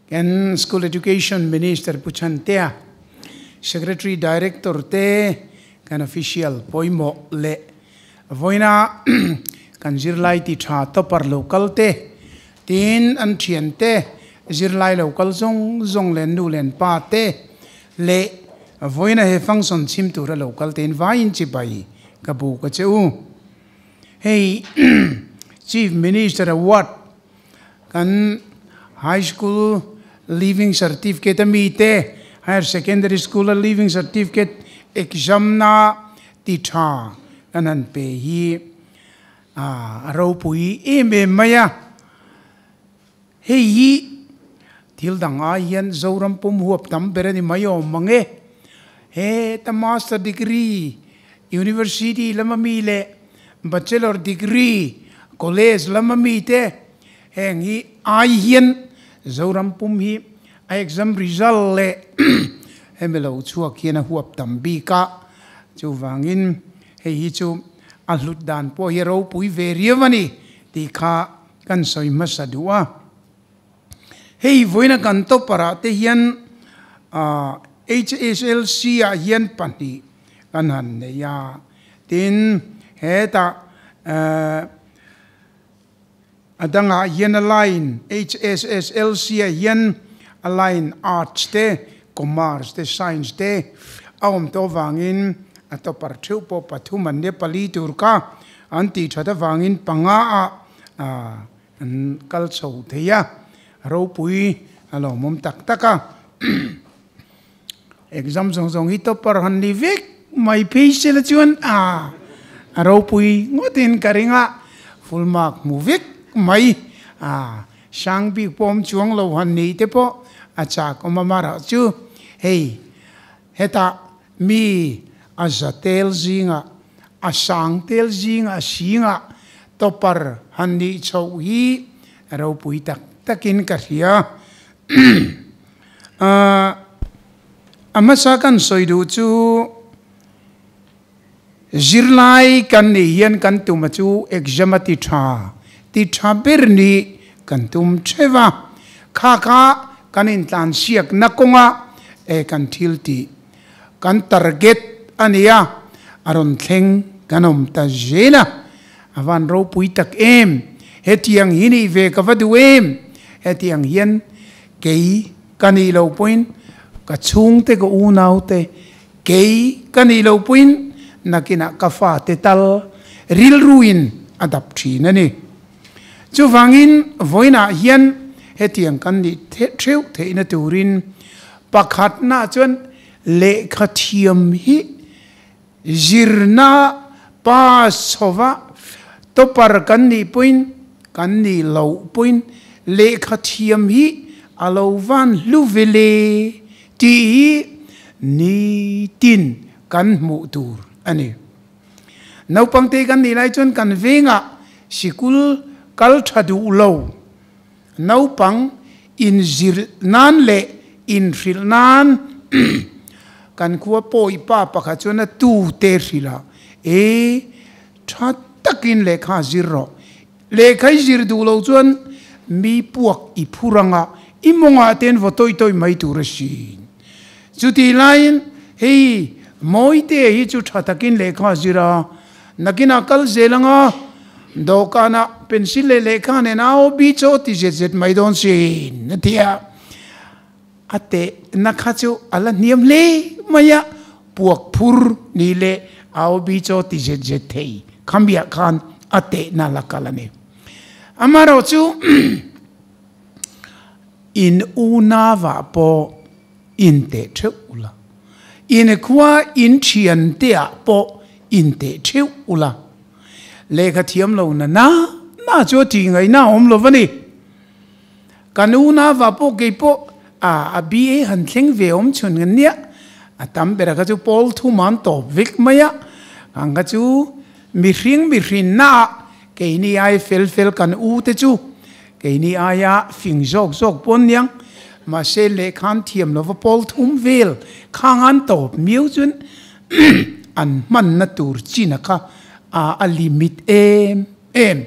Kan School Education Minister Pu Chhantea, Secretary Director te, kan official pawimawh leh vawiina kan zirlai ti tha topper lo kal te, tin an thian te, zirlai lo kal zawng zawng leh nu leh pa te leh vawiina he function chhim tura lo kal tein vaiin chibai ka bu ka che u. Hei Chief Minister Award kan High School Leaving Certificate a mi te, Higher Secondary School a Leaving Certificate exam na ti tha kan han pe hi a ropui em em mai a. Hei hi thil dang ai hian Zoram pum huap tam ber a ni mai awm mang e. Heta Master Degree University lama mi leh Bachelor Degree College lama mi te heng hi ai hian Zoram pum hi a exam result leh hemi lo chhuak hian a huap tam bik a, chuvangin hei hi chu a hlut dan pawh hi a ropui ve riau a ni tih kha kan sawi hmasa duh a. Hei vawiina kan topper ah te hian HSLC ah hian pahnih kan han nei a, tin hetah a dangah hian a line HSSLC ah hian a line Arts te, Commerce te, Science te a awm tawh avangin a topper theuh pawh pathum an nia pali tur kha an tih that avangin panga ah An kal chho thei a, ropui a lawmawm tak tak a. Exam zawng zawng hi topper han ni vek mai phei se la chuan a a ropui ngawtin ka ring a, full mark hmu vek mai a, sang bik pawh awm chuang lo han nih te pawh a chak awm a marah chu hei hetah Mi a za tel zingah, a sang tel zingah singah topper han nih chhoh hi ropui tak takin ka hria. A hmasa kan sawi duh chu zirlai kan nih hian kan tum a chu exam a ti tha, ti tha ber nih kan tum theuh a. Kha kha kan intlansiakna kawnga e kan thil tih Kan target a nia, a rawn thleng kan awm ta zel a, a van ropui tak em, hetiang hi nih ve ka va duh em, hetiang hian kei ka nih loh pawhin ka chhungte ka unaute, kei ka nih loh pawhin nakinah ka fate tal rilruin a dap thin a ni. Chuvangin vawiinah hian hetiang kan nih theuh theihna turin pakhatna chuan lehkha thiam hi zirna pass chhova topper kan nih pawhin kan nih loh pawhin lehkha thiam hi a lo van hlu ve le tih hi nitin kan hmuh tur a ni. Naupangte kan nih lai chuan kan vengah sikul kal tha duh lo naupang inzirh nan leh inhrilh nan kan khua pawi pa pakhat chuan a tute hrilh a, E, tha takin lehkha zir rawh. Lehkha i zir duh lo chuan mi puak i phur anga i mawngah ten vaw tawih tawih mai tur a sin. Chutih laiin hei Mawite hi chu tha takin lehkha a zir a, nakinah kal zel anga dawhkanah pencil leh lehkha nen a aw bi chaw ti zet zet mai dawn sin a ti a. A tehna kha chu a la hniam hle mai a, puak phur ni leh au bi chaw ti zet zet thei khamiah khan a tehna la kal a ni. Amaherawh chu in unavah pawh in teh theuh ula, in khua in thianteah pawh in teh theuh ula, lehkha thiam lo na na na chu a tih ngaihna a awm lo va ni. Kan unava pawh kei pawh a a BA han thleng ve awm chhun ngan nia, a tam ber a kha chu pawl thum an tawp vek mai a, ang kha chu mihring mihrinna ah keini ai fel fel kan u te chu keini aia fing zawk zawk pawn niang, mahse lehkha an thiam lova pawl thum vel khang an tawp miau chuan an hmanna tur chin a kha a a limit em em.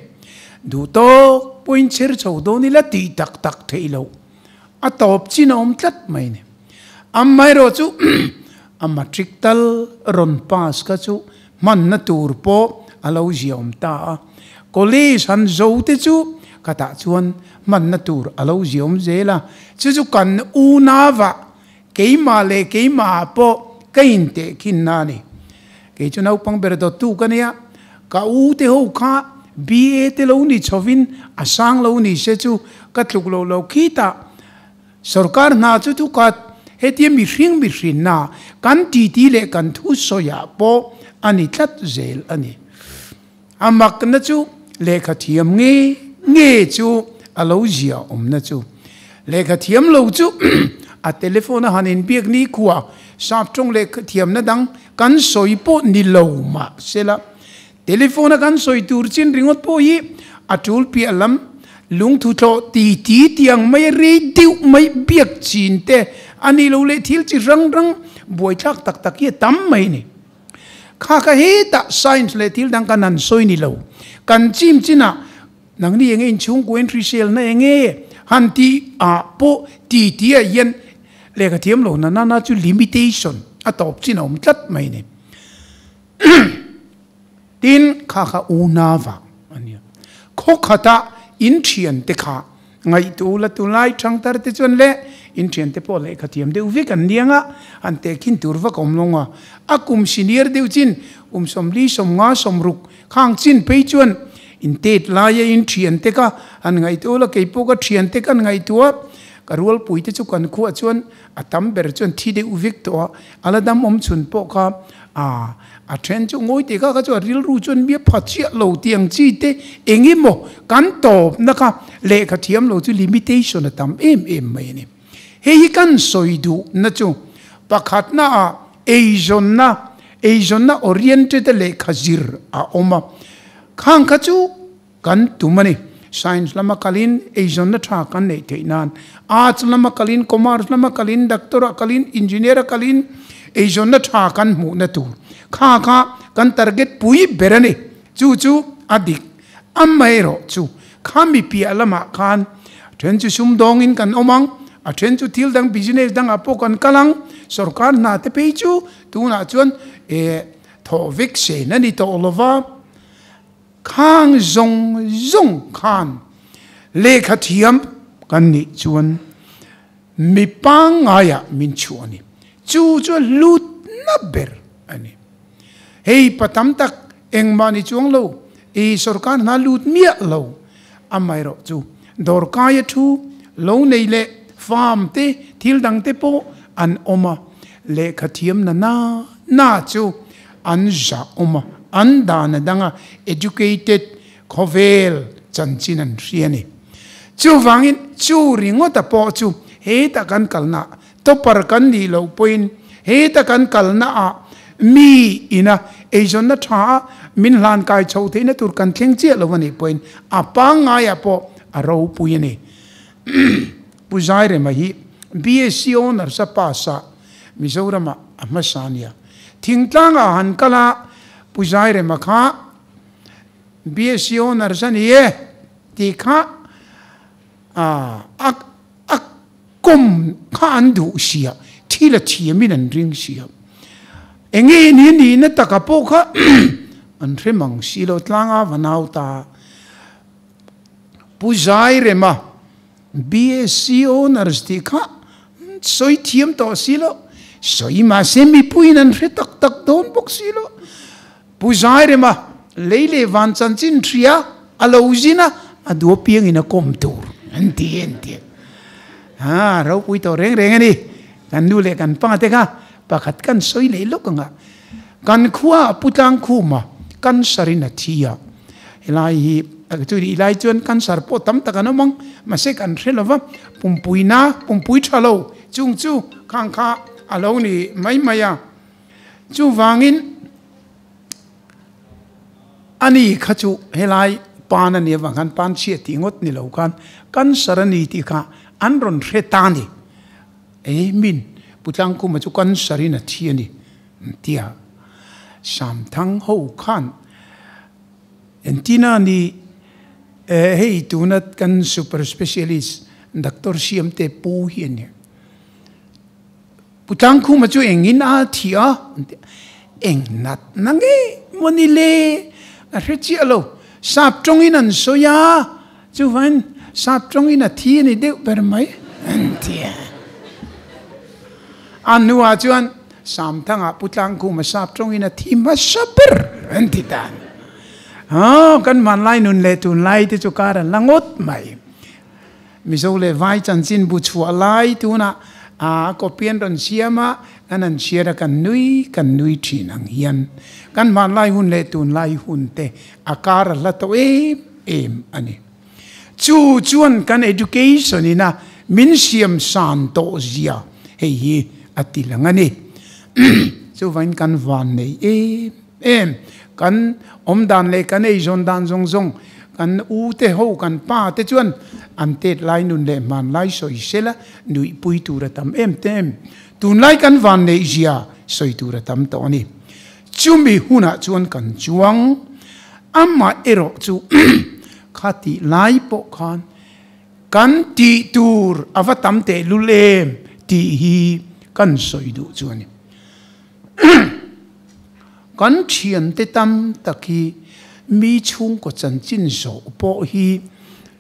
Duh tawk pawhin chher chho dawn ila tih tak tak theih loh A tawp chin a awm tlat mai ni. Amaherawhchu a matric tal rawn pass kha chu hmanna tur pawh a lo ziaawm ta a. College han zo te chu khatah chuan hmanna tur a lo ziaawm zel a. Chu chu kan unauah keimah leh keimahah pawh ka intehkhinna a ni. Kei chu naupang ber dawttu ka nia, ka u te ho kha BA te lo ni chhovin a sang lo ni se chu ka tluk lo lo khitah Sorkar hna chu thukat hetia mihring mihrinna kan titi leh kan thusawiah pawh a ni tlat zel a ni. A makna chu lehkha thiam nge nge chu a lo zia awmna chu. Lehkha thiam lo chu a telephone a han inbiak ni khua sap tawng lehkha thiamna dang kan sawi pawh ni lo mah sela Telephone a kan sawi tur chin ringawt pawh hi a tul piah lam lungthu thlawh ti ti tiang mai a rei deuh mai biak chin te a nih loh leh thil chi hrang hrang buaithlak tak tak hi a tam mai a ni. Kha kha hetah science leh thil dang kan han sawi ni lo. Kan chim chinah nangni enge inchhungkua in hriselna enge han tih ah pawh ti ti ah hian lehkha thiam lo na nana chu limitation a tawp chin a awm tlat mai a ni. Tin, kha kha unava a nia. Khaw khata in thiante kha ngaihtu la tunlai thangtar te chuan le in thiante pawh lehkha thiam deuh vek an niang a, an tehkhin tur vak awm lo a. A kum senior deuh chin kum 40, 50, 60 khang chin phei chuan in tet laia in thiante kha han ngaihtu la, kei pawh ka thiante khan ngaihtu a, ka rualpui te chu kan khuah chuan a tam ber chuan thi deuh vek tawh a, a la dam awm chhun pawh kha A, a then chu ngawi tih kha kha chu a rilru chuan mi a pha chiah lo tih ang chi te eng emaw kan tawpna kha lehkha thiam lo chu limitation a tam em em mai a ni. Hei hi kan sawi duhna chu pakhatna ah eizawnna, eizawnna oriented a lehkha zir a awm a, khang kha chu Kan tum a ni. Science lama kalin eizawnna tha kan neih theih nan, Arts lama kalin, Commerce lama kalin, Doctor ah kalin, Engineer ah kalin eizawnna tha kan hmuhna tur kha kha kan target pui ber a ni. Chu chu a dik. Amaherawh chu kha mi piah lamah khan a then chu sumdawngin kan awm ang, a then chu thil dang business dangah pawh kan kal ang, sorkar hna te phei chu tunah chuan eh thawh vek sen a ni tawh lova. Khang zawng zawng khan lehkha thiam kan nih chuan mi pangngaiah min chhuah a ni. Chu chu a hlutna ber a ni. Hei pa tam tak engmah ni chuang lo, i sorkar hna lut miah lo. Amaherawh chu dawrkaia thu lo nei leh farm te thil dang te pawh an awm a, lehkha thiam na na na chu an zah awm a, an dan a dang a, educated khawvel chanchin an hria a ni. Chuvangin chu ringawta pawh chu heta kan kalna topper kan nih loh pawhin heta kan kalna ah mi ina eizawnna tha a min hlan kai chho theihna tur kan thleng chiah lo a nih pawhin a pangngaiah pawh a ropui a ni. Pu Zairema hi BSc Honours a pass a, Mizoramah a hmasa a nia. Thingtlangah han kal a, Pu Zairema kha BSc Honours a ni e tih kha a a kawm kha an duh sia, thil a thiamin an ring sia. Enge ni nihna taka pawh kha an hre mang si lo, tlanga va nau ta. Pu Zairema BSc Honours tih kha sawi thiam tawh si lo, sawi mahse mipuiin an hre tak tak dawn bawk si lo. Pu Zairema lei leh van chanchin hria a lo zin a, a dua piangin a kawm tur an ti an ti. Ha, ropui tawh reng reng a ni. Kan nu leh kan pa te kha pakhat kan sawi leh lawk ang a. Kan khua Pu Tlangkhuma cancer in a thi a, helai hi chu ih lai chuan cancer pawh tam tak an awm ang, mahse kan hre lo va, pumpui na, pumpui tha lo chung chu khang kha a lo ni mai mai a, chuvangin ani kha chu helai pan a nih avang khan pan chhiat tih ngawt ni lo khan cancer a ni tih kha an rawn hre ta a ni. Ei min, Pu Tlangkhuma chu cancer in a thi a ni, tia Samthang ho khan entina ni hei tuna kan super specialist Doctor Siamte pu hi a ni. Pu Tlangkhuma chu engin a thi a? An ti a. Eng nat na nge maw ni le? A hre chiah lo. Sap tawngin an sawi a, chuvangin sap tawngin a thi a ni deuh ber mai an ti a. A hnuah chuan Samthangah Pu Tlangkhuma sap tawngin a thi hmasa ber an ti ta a ni. Aw, kan hmanlai nun leh tunlai te chu kar an la ngawt mai. Mizo leh Vai chanchin bu chhuah lai tunah a copy an rawn siam a, kan han chhiar a kan nui kan nui thin ang hian kan hmanlai hun leh tunlai hun te a kar a hla tawh em em a ni. Chu chuan kan education ina min siam san tawh zia hei hi a ti lang a ni. Chuvangin kan van nei em em, kan awm dan leh kan eizawn dan zawng zawng kan u te ho kan pa te chuan an tet lai nun leh hman lai sawi sela nuihpui tur a tam em te em. Tunlai kan van neih zia sawi tur a tam tawh a ni. Chumi hunah chuan kan chuang amah erawh chu kha tih lai pawh khan kan tih tur a va tam tehlul em tih hi kan sawi duh chu a ni. Kan thiante tam tak hi mi chhungkaw chanchin zawh pawh hi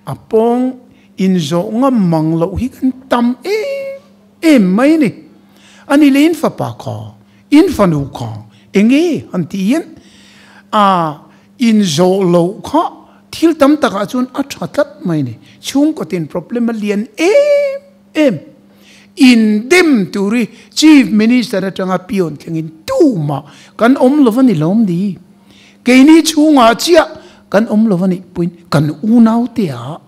a pawng inzawh ngam mang loh hi kan tam em em mai a ni. A ni leh in fapa kha, in fanu kha enge han tih hian a inzawh loh kha thil tam takah chuan a tha tlat mai a ni. Chhungkaw tin problem a lian em em. Indem tur hi Chief Minister atanga peon thlengin tumah kan awm lo a ni lawm ni? Keini chhungah chiah kan awm lo a nih pawhin kan unaute ah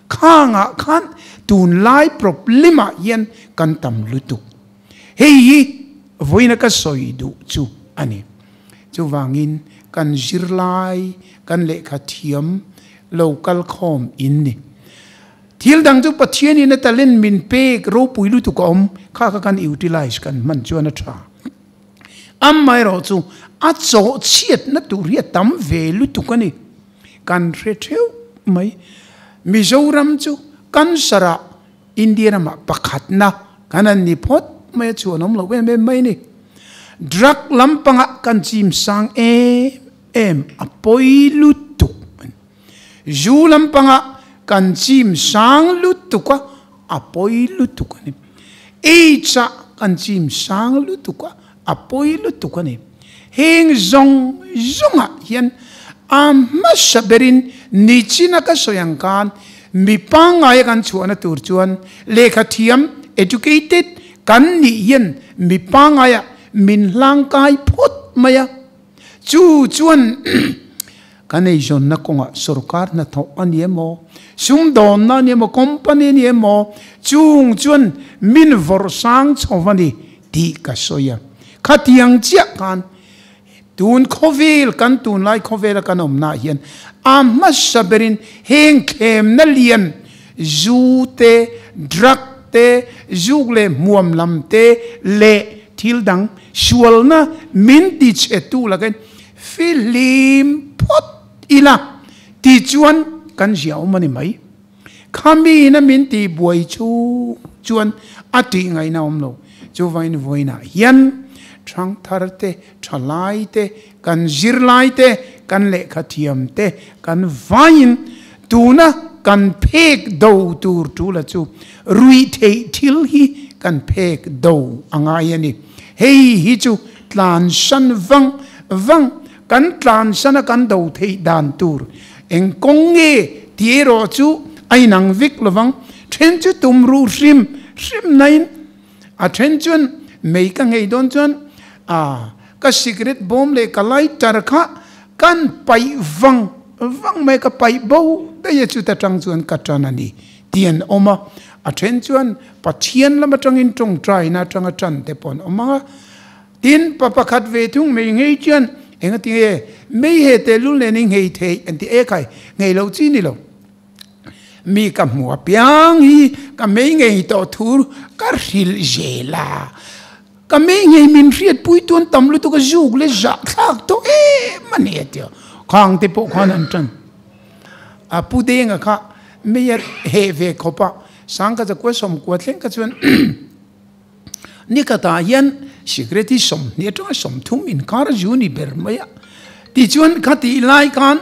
khangah khan tunlai problem ah hian kan tam lutuk. Hei hi vawiina ka sawi duh chu a ni. Chuvangin kan zirlai, kan lehkha thiam lo kal khawm in ni. Thil dang chu Pathianin a talent min pek ropui lutuk a awm, kha kha kan utilize kan hman chuan a tha. Amaherawhchu a chawhchhiatna tur hi a tam ve lutuk a ni. Kan hre theuh mai. Mizoram chu cancer ah India ramah pakhatna kan han ni phawt mai a, chhuan awm loh em em mai a ni. Drug lampangah kan chim sang em em a pawi lutuk a ni. Zu lampanga kan chim sang lutuk a, a pawi lutuk a ni. Aids ah kan chim sang lutuk a, a pawi lutuk a ni. Heng zawng zawngah hian a hmasa berin nichina ka sawi ang khan mi pangngaia kan chhuahna tur chuan lehkha thiam, educated, kan nih hian mi pangngaia min hlangkai phawt mai a. Chu chuan Kan eizawnna kawngah sorkar hnathawh a ni emaw, sumdawnna a ni emaw, company a ni emaw, chung chuan min vawrh sang chho a ni tih ka sawi a. Khatiang chiah khan tun khawvel, kan tunlai khawvela kan awmnaah hian a hmasa berin heng thlemna lian zu te, drug te, zuk leh hmuam lam te leh thil dang sualna min tichhetu lakin Fihlim phawt ila ti chuan kan zia awm a ni mai. Khami ina min tih buai chu chuan a tih ngaihna awm lo. Chuvangin vawiinah hian thangthar te, thalai te, kan zirlai te, kan lehkha thiam te kan vaiin tuna kan phek do tur tula chu ruih theih thil hi kan phek do a ngai a ni. Hei hi chu tlansan vang vang, kan tlansana kan do theih dan tur eng kawng nge tih erawh chu a inang vek lovang. Then chu tum ruh hrim hrim nain a then chuan mei ka nghei dawn chuan a ka cigarette bawm leh ka lighter kha kan paih vang vang mai ka paih bo daih a chuta tang chuan ka tan a ni tih an awm a. A then chuan Pathian lam atangin tawngtaina atanga tan te pawh an awm ang a. Tin, pa pakhat ve thung mei nghei chuan engati nge mei he tehlul nen i nghei theih an ti e khai, nghei lo chi ni lo. Mi ka hmu apiang hi ka mei nghei tawh thu ka hrilh zel a, ka mei nghei min hriatpui tuan tam lutuk a zuk leh zahthlak tawh em a ni a ti a, khang te pawh khan an tan. A pu Denga kha mei a heh ve khawp a. 1190 thleng kha chuan nikhatah hian sikret hi 20 atanga 30 inkar a zu ni ber mai a. Tichuan khatih lai khan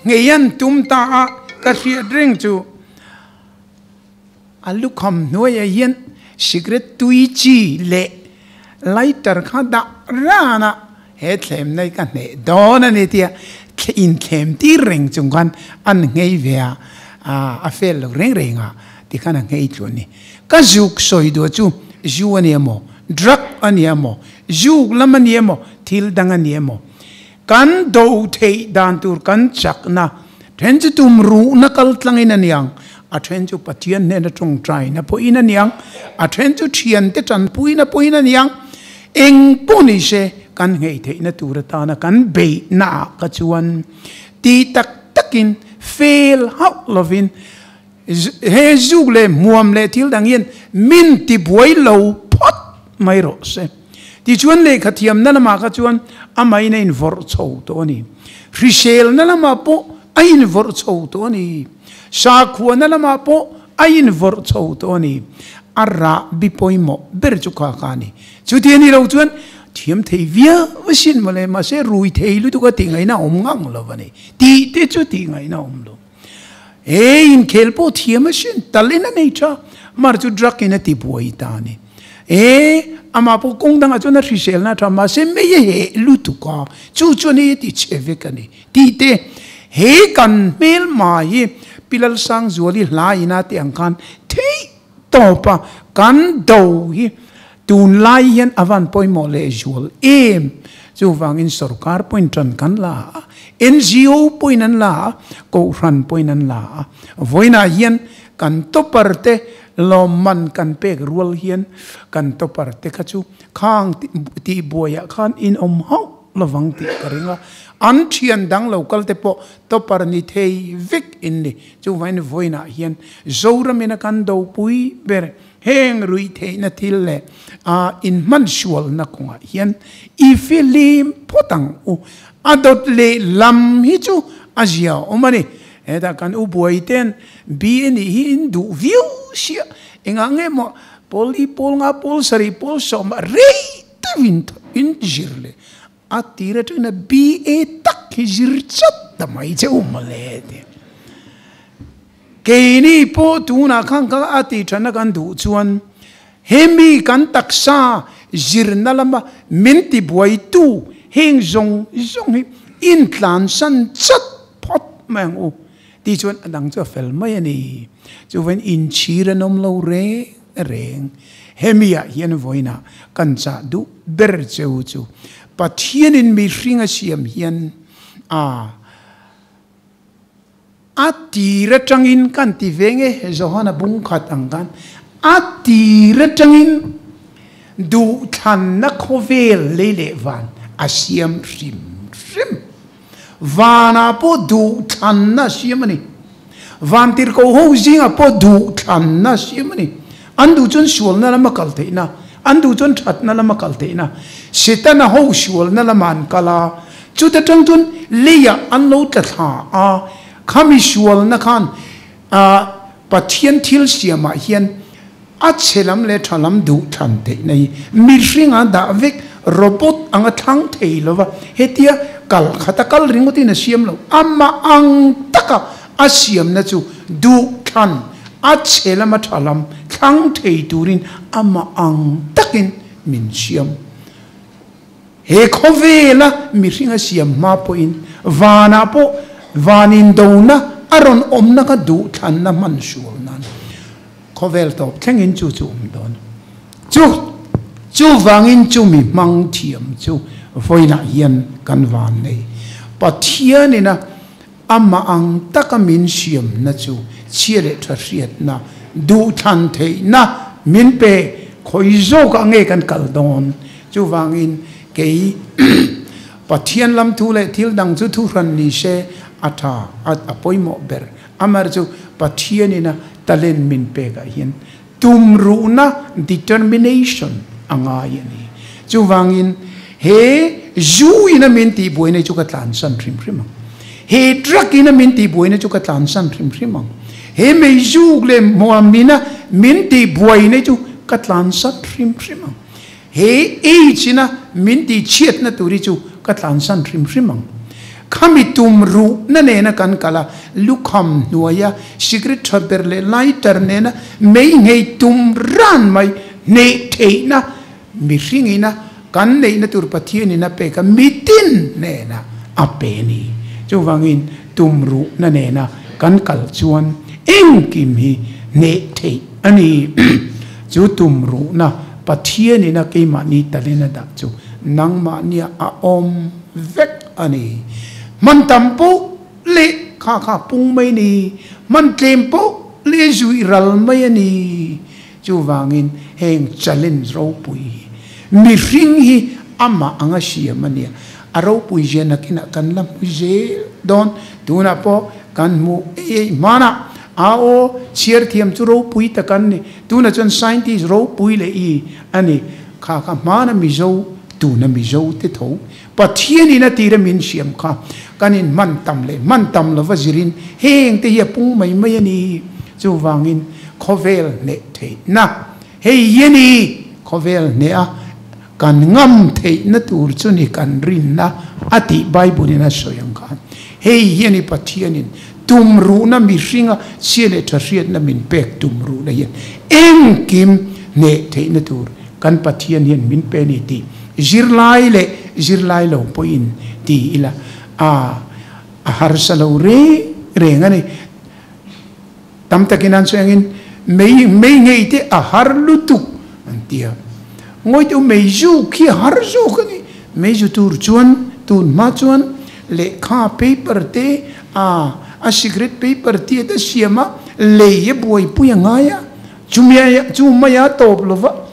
ngei an tum ta a, ka hriat reng chu a lukham hnuaiah hian sikret tui chi leh lighter kha dah ran a, he thlemna hi ka hneh dawn a ni tia inthlem tir reng chung khan an nghei ve a, a fel lo reng reng a tikhan a nghei tluan ni. Ka zuk sawi duah chu zu a ni emaw, drug a ni emaw, zuk lam a ni emaw, thil dang a ni emaw, kan do theih dan tur kan chakna then chu tum ruhna kal tlangin a niang, a then chu Pathian hnena tawngtaina pawhin a niang, a then chu thiante tanpuina pawhin a niang, eng pawh ni se kan ngei theihna tur atana kan beihna ah kha chuan ti tak takin fail hauh lovin he zuk leh hmuam leh thil dang hian min tibuai lo phawt mai rawh se. Tichuan lehkha thiamna lamah kha chuan amahin a invawrh chho tawh a ni. Hriselna lamah pawh a invawrh chho tawh a ni. Sakhuana lamah pawh a invawrh chho tawh a ni. A rah bi pawimawh ber chu kha kha a ni. Chuti a ni lo chuan thiam thei viau asin mawle, mahse rui thei lutuk a tih ngaihna a awm ngang lo a ni. Tih te chu tih ngaihna a awm lo. He inkhel pawh thiam asin, talent a nei tha, mar chu drug in a ti buai ta a ni. He amah pawh kawng dangah chuan a hriselna a tha, mahse mei a heh lutuk a, chu chuan hei a ti chhe vek a ni. Tih te, he kan hmelma hi Pi Lalsangzuali hla ina tih ang khan theih tawp a, kan do hi tunlai hian a van pawimawh leh zual em. Chuvangin sorkar pawhin tan kan la a, NGO pawhin an la a, Kohhran pawhin an la a. Vawiinah hian kan topper te lawmman kan pek rual hian kan topper te kha chu khang tihbuaiah khan inawm hauh lovang tih ka ring a, an thian dang lo kal te pawh topper ni thei vek in ni. Chuvangin vawiinah hian Zoramin a kan dopui ber heng ruih theihna thil leh a inhmansualna kawngah hian i fihlim phawt ang u. A dawt leh lam hi chu a zia awm a ni. Hetah kan u buai ten BA nih hi in duh viau sia, engah nge maw pawl i pawl nga pawl sarih pawl sawmah rei Deuhin in zir leh a tir atangin a BA tak hi zir chat ta mai che u mawle ti. Keini pawh tunah khan ka a tih thatna kan duh chuan hemi kan taksa zirna lama min tibuaitu heng zawng zawng hi intlansan chat phawt mai ang u tih chuan a dang chu a fel mai a ni. Chuvain inchhir an awm lo reng reng. Hemi ah hian vawiinah kan chah duh ber cheu chu Pathianin mihring a siam hian a a tir atangin kan ti ve nge Johana bung khat ang khan a tir atangin duhthlanna khawvel lei leh van a siam hrim hrim. Vanah pawh duhthlanna a siam a ni. Vantirhkoh ho zingah pawh duhthlanna a siam a ni. An duh chuan sualna lama kal theihna, an duh chuan thatna lama kal theihna. Setana ho sualna lamah an kal a, chuta tang chuan leiah an lo tla thla a. Khami sualna khan Pathian thil siamah hian A chhe lam leh tha lam duh thlan theihna hi mihringa dah vek robot anga thlang thei lova hetia kal khata kal ringawtin a siam lo. Amah ang taka a siamna chu duh thlan a chhe lama tha lam thlang thei turin amah ang takin min siam. He khawvela mihringa siam hma pawhin vanah pawh van indona a rawn awmna kha duh thlanna hman sual nan Khawvel tawp thlengin chu chu awm dawn. Chu chuvangin chumi hmang thiam chu vawiinah hian kan van nei. Pathianina amah ang taka min siamna chu chhia leh tha hriatna, duhthlan theihna min pe khawi zawkah nge kan kal dawn. Chuvangin kei Pathian lam thu leh thil dang chu thuhran ni se a tha a pawimawh ber. Amar chu Pathianina talent min pekah hian tumruhna, determination, a ngai a ni. Chuvangin he zu ina min tihbuaina hi chu ka tlansan hrim hrim ang. He drug ina min tihbuaina chu ka tlansan hrim hrim ang. He meizuk leh hmuamina min tihbuaina chu ka tlansan hrim hrim ang. He age ina min tihchhiatna tur hi chu ka tlansan hrim hrim ang. Khami tum ruhna nena kan kal a, lukham hnuaia cigarette tha ber leh lighter nena mei nghei tum ran mai hneih theihna mihring ina kan neihna tur Pathian in a pek a, mitin hnena a pe ni. Chuvangin tum ruhna nena kan kal chuan engkim hi hneh theih a ni. Chu tum ruhna Pathian ina keimahni talin a dah chu nangmahnia a awm vek a ni. Hman tam poh leh kha kha pung mai a ni, hman tlem poh leh zuih ral mai a ni. Chuvangin heng challenge ropui hi mihring hi amah anga siam a nia, a ropui zia nakinah kan la hmu zel dawn. Tunah pawh kan hmu ei ei hmanah a aw chhiar thiam chu ropui tak an ni, tunah chuan scientist ropui leh i a ni. Kha kha hmana Mizo, tuna Mizo te tho Pathianin a tira min siam kha kan inhman tam leh hman tam lova zirin heng te hi a pung mai mai a ni. Chuvangin khawvel hneh theihna hei hi a ni. Khawvel hneha kan ngam theihna tur chu ni kan rinna a tih Bible in a sawi ang khan hei hi a ni Pathianin tumruhna mihringa chhia leh tha hriatna min pek tumruhna hian engkim hneh theihna tur kan Pathian hian min pe a ni tih Zirlai leh zirlai lo pawhin ti ila a a harsa lo reng reng a ni. Tam takin an sawi angin mei mei ngei te a har lutuk an ti a. Ngawi teu mei zuk hi a har zawk a ni. Mei zu tur chuan tun hma chuan lehkha paper te a a cigarette paper tiat a siam a lei a buaipui a ngai a chumi chu maia tawp lova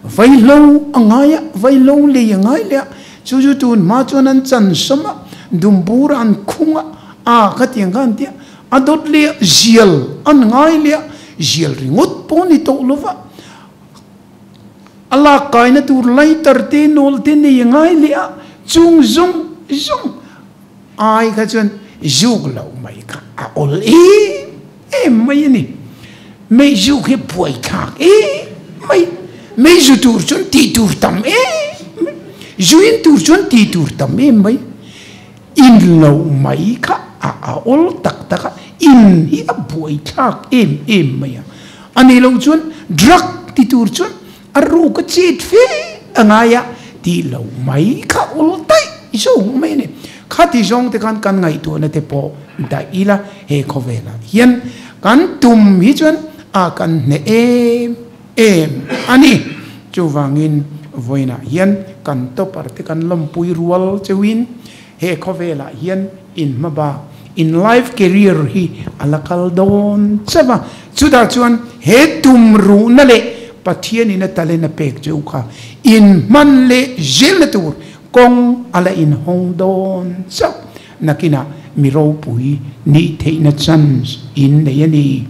Vaihlo a ngai a, vaihlo lei a ngai leh a, chu chu tun hma chuan an chan sawm a, dumbur an khung a, a kha tiang kha an ti a, a dawt leh a, zial an ngai leh a, zial ringawt pawh a ni tawh lo va, a lak kaina tur lighter te nawl te nei a ngai leh a, chung zawng zawng ai kha chuan zuk loh mai kha a awl em em mai a ni. Meizuk hi buaithlak em mai. Meizu tur chuan tih tur tam em mai. Zu in tur chuan tih tur tam em mai. In loh mai kha a awl tak tak a, in hi a buaithlak em em mai a. A nih loh chuan drug ti tur chuan a ruk a chet fe a ngai a, tih loh mai kha awl daih zawk mai a ni. Khati zawng te khan kan ngaihtuahna te pawh dah ila he khawvelah hian kan tum hi chuan a kan hneh em em a ni. Chuvangin vawiinah hian kan topper te kan lawmpui rual cheuhin he khawvelah hian in hmabak, in life career hi a la kal dawn chauh a. Chutah chuan he tum ruhna leh Pathianin a talent a pek cheu kha in hman leh zelna tur Kawng a la inhawng dawn chauh nakinah mi ropui nih theihna chance in nei a ni.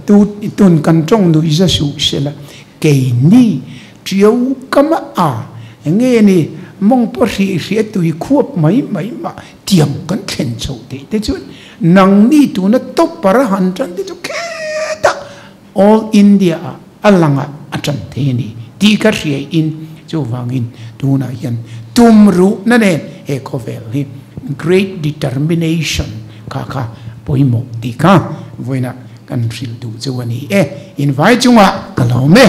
Tu tun kan tawng nuih za suh sela keini Tiau kama a nge ni mawng pawh hrih hrih a tui khuap mai mai mah tiang kan thlen chhoh theih te chuan nangni tuna topper a han tan te chu khetah All India ah a langah a tan thei a ni tih ka hria in chuvangin tunah hian tum ruhna nen he khawvel hi great determination kha kha pawimawh tih kha vawiinah kan hrilh duh chu a ni e. Invai chungah ka lawm e.